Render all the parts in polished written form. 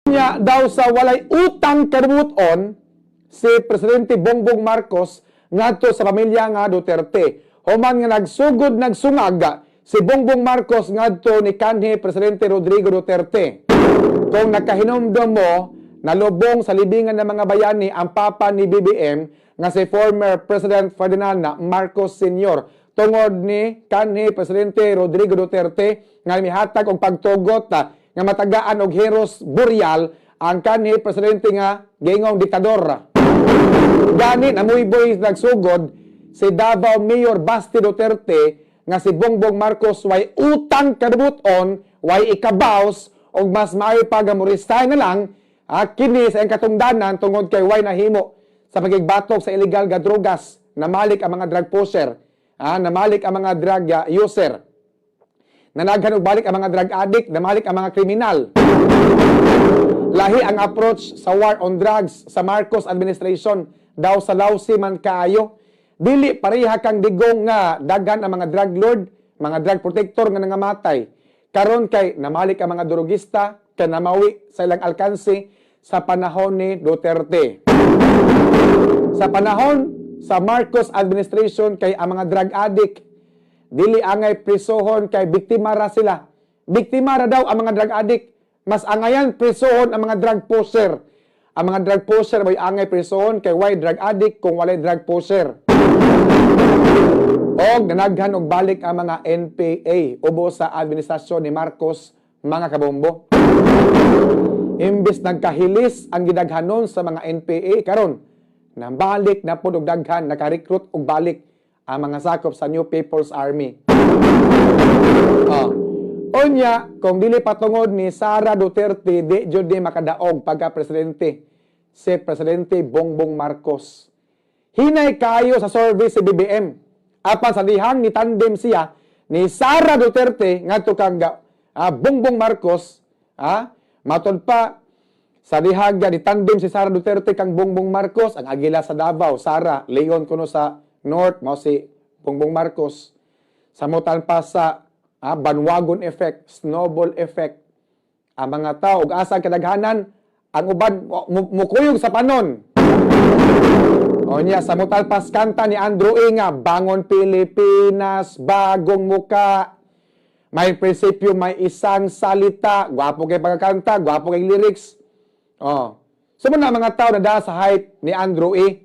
Nya daw sa walay utang kaributon si Presidente Bongbong Marcos ngadto sa pamilya nga Duterte. Human nga nagsugod nagsungag si Bongbong Marcos ngadto ni kanhi Presidente Rodrigo Duterte. Kung nakahinumdom mo, nalubong sa libingan ng mga bayani ang papa ni BBM nga si former President Ferdinand Marcos Sr. tungod ni kanhi Presidente Rodrigo Duterte nga mihatag og pagtugot nga matagaan og heroes burial ang kanhi presidente nga giingong diktador. Gani namuyboy nagsugod si Davao Mayor Basti Duterte nga si Bongbong Marcos way utang kaributon, way ikabaws og mas maayo pa nga mo-resign na lang kini sa iyang katungdanan tungod kay way nahimo sa pagigbatok sa illegal nga drogas, namalik ang mga drug pusher, namalik ang mga drug user. Nanaghan og balik ang mga drug addict, namalik ang mga kriminal. Lahi ang approach sa war on drugs sa Marcos administration, daw sa lousy man kaayo. Dili pareha kang Digong nga daghan ang mga drug lord, mga drug protector nga nangamatay. Karon kay namalik ang mga drogista kay namawi sa ilang alkanse sa panahon ni Duterte. Sa panahon sa Marcos administration kay ang mga drug addict dili angay prisohon kay biktima ra sila. Biktima ra daw ang mga drug addict. Mas angayan prisohon ang mga drug pusher. Ang mga drug pusher may angay prisohon kay way drug addict kung walay drug pusher. Og nanaghan og balik ang mga NPA ubos sa administrasyon ni Marcos, mga kabombo. Imbis nagkahilis ang gidaghanon sa mga NPA, karon nambalik na pod og daghan, naka-recruit og balik ang mga sakop sa New People's Army. Oh. Unya, kung dili patungod ni Sara Duterte, di jud ni makadaog pagka presidente si Presidente Bongbong Marcos. Hinay kayo sa survey si BBM. Apan sa dihang ni tandem siya ni Sara Duterte ngadto kang Bongbong Marcos, matod pa sa dihang ni tandem si Sara Duterte kang Bongbong Marcos, ang agila sa Davao, Sara, Leon kuno sa North, mao si Bongbong Marcos. Samutan pa sa bandwagon effect, snowball effect. Ang mga tao ug asa ang kadaghanan, ang uban mukuyog sa panon. O niya, sa mutal pas kanta ni Andrew E. nga, "Bangon Pilipinas, Bagong Muka. May prinsipyo, may isang salita." Gwapo kay pagkakanta, gwapo kay lyrics. Oh. So na mga tao na sa hype ni Andrew E.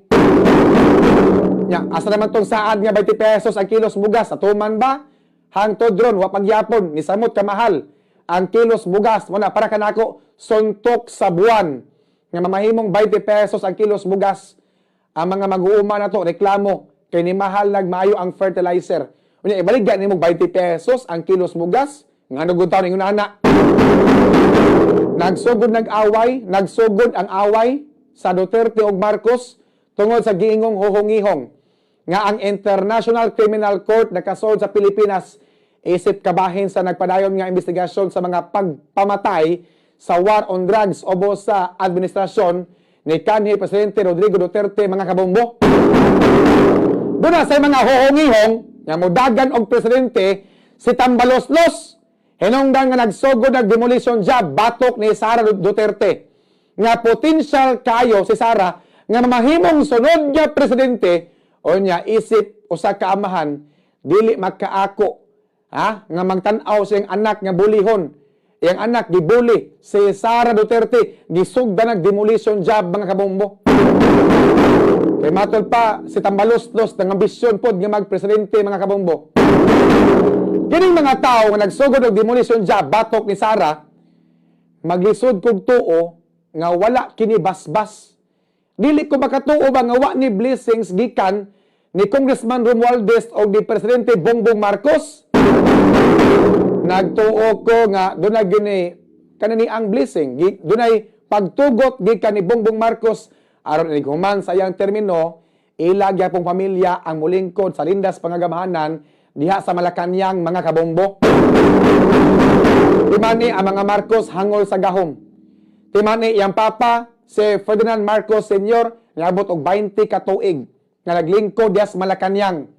Nya, asa naman tong saad nga 20 pesos ang kilos bugas? Atuman ba? Hangtod ron, wa pagyapon, ni samot kamahal ang kilos bugas. Muna, para kanako, suntok sa buwan nga mamahimong 20 pesos ang kilos bugas. Ang mga mag-uuma na to, reklamo, kay ni mahal nagmayo ang fertilizer. Unya, ibalik nimo 20 pesos ang kilos bugas, nga gud taon ingon ana. Nagsugod nag-away, nagsugod ang away sa Duterte ug Marcos tungod sa giingong huhongihong nga ang International Criminal Court nakasod sa Pilipinas isip kabahin sa nagpadayon nga investigasyon sa mga pagpamatay sa war on drugs ubos sa administrasyon ni kanhi Presidente Rodrigo Duterte, mga kabombo. Doon na sa mga huhongihong nga modagan og presidente si Tambaloslos hinungdan nga nagsugod nag demolition job batok ni Sara Duterte, nga potential kayo si Sara nga mamahimong sunod nga presidente. O nya, isip usa ka amahan, dili makaako ha nga magtan-aw sa iyang anak nga bulihon. Iyang anak gibuli si Sara Duterte, gisugdan nag demolition job, mga kabombo. Kay matod pa si Tambaloslos ng ambisyon pod nga magpresidente, mga kabombo. Kining mga tao nga nagsugod og demolition job batok ni Sara, maglisod kog tuo nga wala kini basbas. Dili ko makatuo ba nga wa ni blessings gikan ni Congressman Romualdez o ni Presidente Bongbong Marcos. Nagtuo ko nga dunay gini kanani ang blessing, dunay pagtugot gikan ni Bongbong Marcos aron inig human sa iyang termino, ila gyapong pamilya ang mulingkod sa lindas pangagamahanan diha sa Malacañang, mga kabombo. Timani ang mga Marcos hangol sa gahom. Timani iyang papa si Ferdinand Marcos Sr. niabot og 20 ka tuig nga naglingkod diha sa Malacañang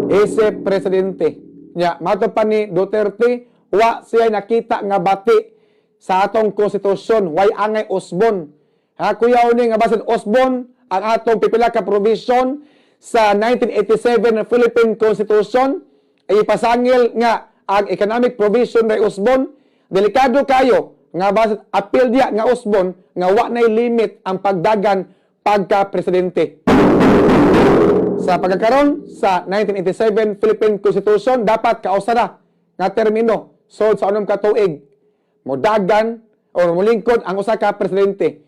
isip presidente. Nya, mato pa ni Duterte, wa siya nakita nga bati sa atong konstitusyon, way angay usbon. Ha, kuya, uni nga basin usbon ang atong pipila ka provision sa 1987 na Philippine Constitution ay ipasangil nga ang economic provision ray usbon, delikado kayo nga basin apil diya nga usbon nga wa nay limit ang pagdagan pagka presidente. Sa pagkakaroon sa 1987 Philippine Constitution, dapat kausa ra nga termino, sod sa 6 ka tuig modagan o molingkod ang usa ka presidente.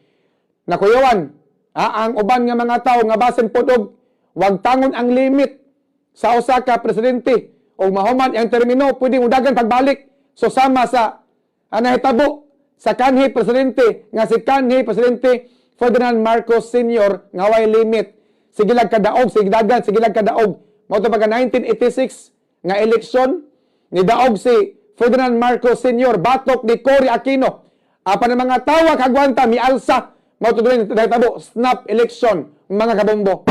Nakuyawan ang uban nga mga tawo nga basin pod og wag tangon ang limit sa usa ka presidente o mahuman ang termino, pwede modagan pagbalik. So sama sa nahitabo sa kanhi presidente nga si kanhi Presidente Ferdinand Marcos Sr. nga way limit, sige lang kadaog, sige dagan, sige lang kadaog. Mao to pagka 1986 nga eleksyon, nidaog si Ferdinand Marcos Sr. batok ni Cory Aquino. Apan ang mga tawa kagwanta mialsa. Mao to dili nahitabo snap election, mga kabombo.